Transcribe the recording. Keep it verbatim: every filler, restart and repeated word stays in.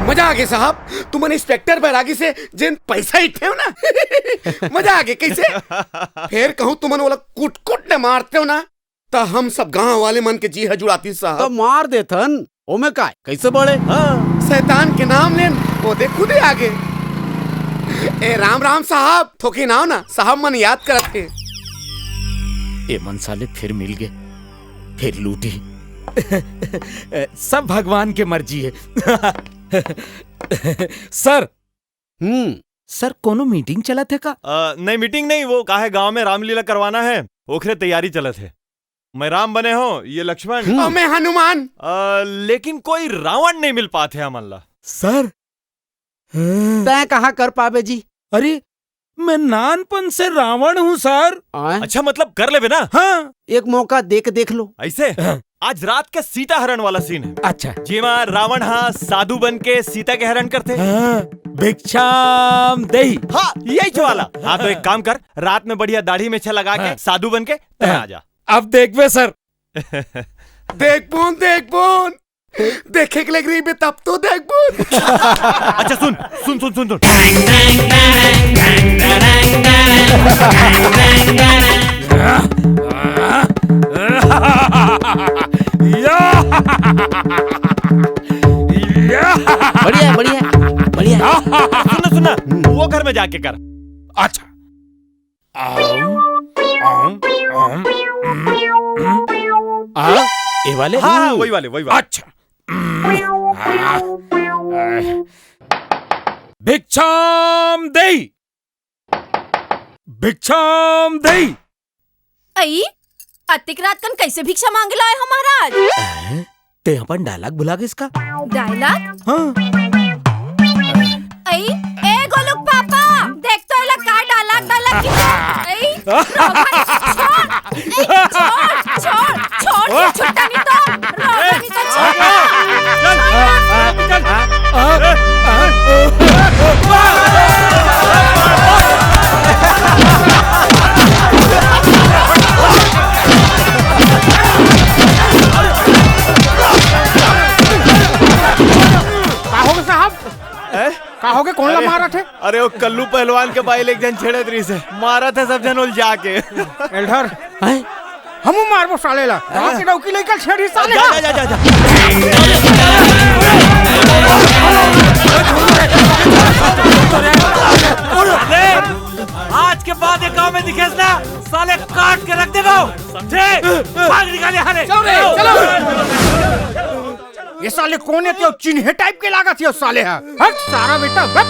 मजा आगे साहब, तुमन इंस्पेक्टर बैरागी से जेन पैसा इठेव ना, मजा आगे। कैसे? फेर कहूँ तुमन ओला कुट कुट ले मारतेव ना, त हम सब गांव वाले मन के जी ह जुड़ातिस साहब। त मार देथन, ओमे काय, कैसे बड़े? हाँ। शैतान के नाम लेन, वो दे खुदे आगे। ए राम राम साहब, थोकिन आओ ना, साहब मन याद करत हे। ए मन साले फिर मिल गे, फिर लूटी। सब भगवान के मर्जी हे। सर। हम्म। सर, कोनो मीटिंग चलत हे का? अ, नहीं, मीटिंग नहीं, वो का हे, गांव में रामलीला करवाना हे, ओखरे तैयारी चलत हे। मैं राम बने हों, ये लक्ष्मण। हम्म। अउ मैं हनुमान। अ, लेकिन कोई रावण नहीं मिल पात हे हमन ला। सर। तैं कहाँ कर पाबे जी? अरे, मैं नानपन से रावण हूँ सर। आय? अच्छा, मतलब कर लेबे ना? हाँ। एक मौका दे के देख लो। ऐसे? हाँ। आज रात के सीता हरण वाला सीन हे। अच्छा। जेमा रावण हा साधु बन के सीता के हरण करथे। हाँ, भिक्षाम देही। हाँ, यही वाला। हाँ, तो एक काम कर, रात में बढ़िया दाढ़ी मेछा लगा के हाँ। साधु बन के तैं हाँ। आ जा। अब देखबे सर। देखबोन, देखबोन। देखे के लग रही बे, तब तो देखबोन। अच्छा सुन, सुन, सुन, सुन, सुन। या! या! बढ़िया, बढ़िया, बढ़िया। सुन ना, सुन ना, वो घर में जाके कर। अच्छा। आम, आम, आम, हम्म, हम्म। आ, ये वाले? हाँ, हाँ, हम्म। वही वाले, वही वाले। अच्छा। हम्म, आ, आ, भिक्षाम देही। भिक्षाम देही। अई, अतिक रात कन कैसे भिक्षा मांगे ला आए हो महाराज? हैं? ते अपन डायलॉग भुला गेस का? डायलॉग? हाँ। अई, ए गोलुक पापा, देख तो एला का डायलॉग, डायलॉग की। अई, रोगन, छोड़, अई, छोड़, छोड़, छोड़, ये छुट्टा नहीं तो, रोगन नहीं तो छोड़। का होगे साहब? हैं? का होगे? कोन ला अरे, मारत हे? अरे, वो कल्लू पहलवान के बाई ले एक झन छेड़त रहिस हे। मारत हे सब झन ओला जाके। एल्डर, हैं? हमू मारबो साले ला। गाँव के डौकी लइका छेड़ही साले जा, हा। जा, जा, जा, जा। ले, आज के बाद ये गाँव में दिखेस ना, साले काट के रख देबो। समझे? भाग निकाले हाले। चलो रे, चलो। ये साले कोन हे? तें चिन्हे टाइप के लागत हे साले हा। हट सारा बेटा, हट।